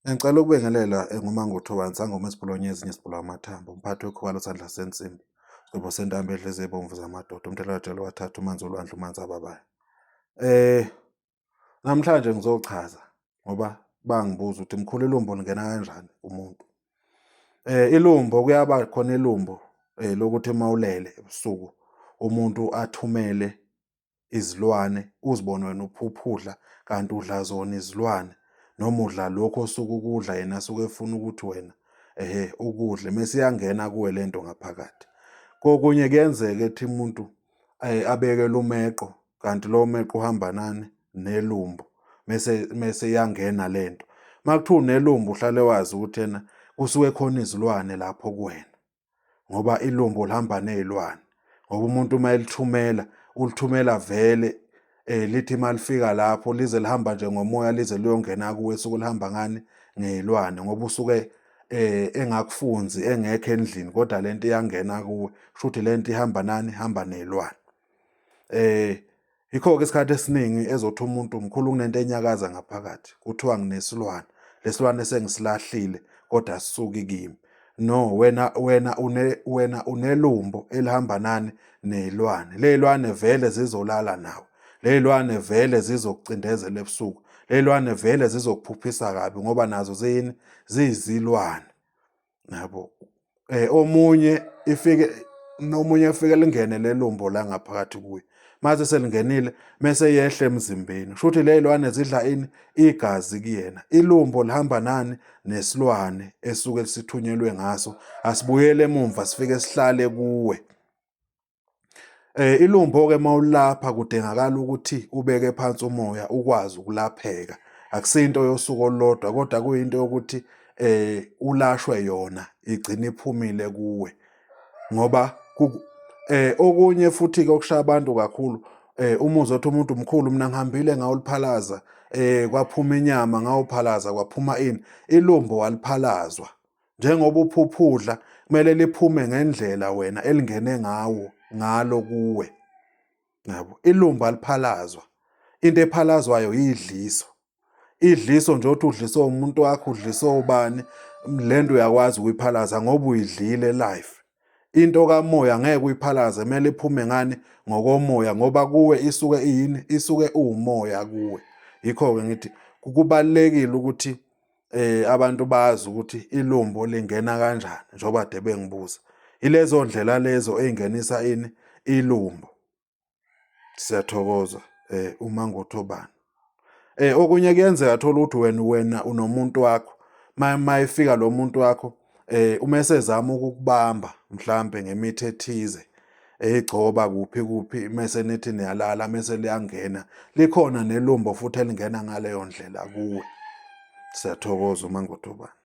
Ngicela ukubingelela nguManguthu sangoma esibhulonye ezinye sibhulwa amathambo, umphathi wekhuba losandla sensimbi, sigwebo sentambo edla ezibomvu zamadoda, umthelawajele wathatha umanzi olwandle umanzi ababayo. Namhlanje ngizochaza ngoba bangibuza ukuthi mkhulu ilumbo lingena kanjani kumuntu. Ilumbo kuyaba khona ilumbo lokuthi uma ulele ebusuku umuntu athumele izilwane uzibone wena uphupha udla kanti udla zona izilwane noma udla lokhu osuke ukudla yena asuke efuna ukuthi wena ehe ukudle mese iyangena kuwe lento ngaphakathi. Kokunye kuyenzeka ethi umuntu abekele umeqo kanti lowo meqo uhamba nani nelumbo mese iyangena lento. Makuthiwa unelumbo uhlale wazi ukuthi ena kusuke khona izilwane lapho kuwena. Ngoba ilumbo lihamba nezilwane ngoba umuntu uma elithumela ulithumela vele lithi malifika lapho lize lihamba nje ngomoya lize liyongena kuwe suke lihamba ngani ngezilwane ngoba usuke engakufunzi engekho endlini kodwa lento iyangena kuwe shuthi lento ihamba nani ihamba nezilwane. Yikho-ke isikhathi esiningi ezothi umuntu mkhulu kunento enyakaza ngaphakathi kuthiwa nginesilwane lesilwane sengisilahlile kodwa asisuki kimi. No, wena unelumbo elihamba nani nezilwane. Ley'lwane vele zizolala nawe. Ley'lwane vele zizokucindezela ebusuku. Ley'lwane vele zizokuphuphisa kabi ngoba nazo ziyini? Ziyizilwane. Yabo. Omunye ifike nomunye efike lingene lelumbo la ngaphakathi kuye. Mase selingenile mese yehle emzimbeni. Kusho ukuthi ley'lwane zidla ini? Igazi kuyena. Ilumbo lihamba nani? Nesilwane esuke sithunyelwe ngaso. Asibuyele emumva sifike sihlale kuwe. Ilumbo-ke uma ulapha kudingakala ukuthi ubeke phansi umoya ukwazi ukulapheka. Akusinto yosuku olulodwa kodwa kuyinto yokuthi ulashwe yona igcine iphumile kuwe. Ngoba okunye futhi-ke okushaya abantu kakhulu uma uzothi umuntu mkhulu mina ngihambile ngawuliphalaza kwaphuma inyama ngawuphalaza kwaphuma ini, ilumbo waliphalazwa. Njengoba uphupha udla kumele liphume ngendlela wena elingene ngawo ngalo kuwe. Yabo, ilumbo aliphalazwa. Into ephalazwayo yidliso. Idliso nje othi udliswe umuntu wakho udliswe ubani lento uyakwazi ukuyiphalaza ngoba uyidlile life. Into kamoya ngeke uyiphalaze kumele iphume ngani ngokomoya ngoba kuwe isuke iyini isuke uwumoya kuwe. Yikho-ke ngithi kubalulekile ukuthi abantu bazi ukuthi ilumbo lingena kanjani njengoba de bengibuza. Ilezo ndlela lezo ey'ngenisa ini ilumbo. Siyathokoza uma ngothobani. Okunye kuyenzeka thola ukuthi wena unomuntu wakho uma efika lo muntu wakho uma esezama ukukubamba mhlampe ngemithi ethize eyigcoba kuphi kuphi mese nithi niyalala mese liyangena likhona nelumbo futhi elingena ngaleyo ndlela kuwe. Siyathokoza uma ngothobani.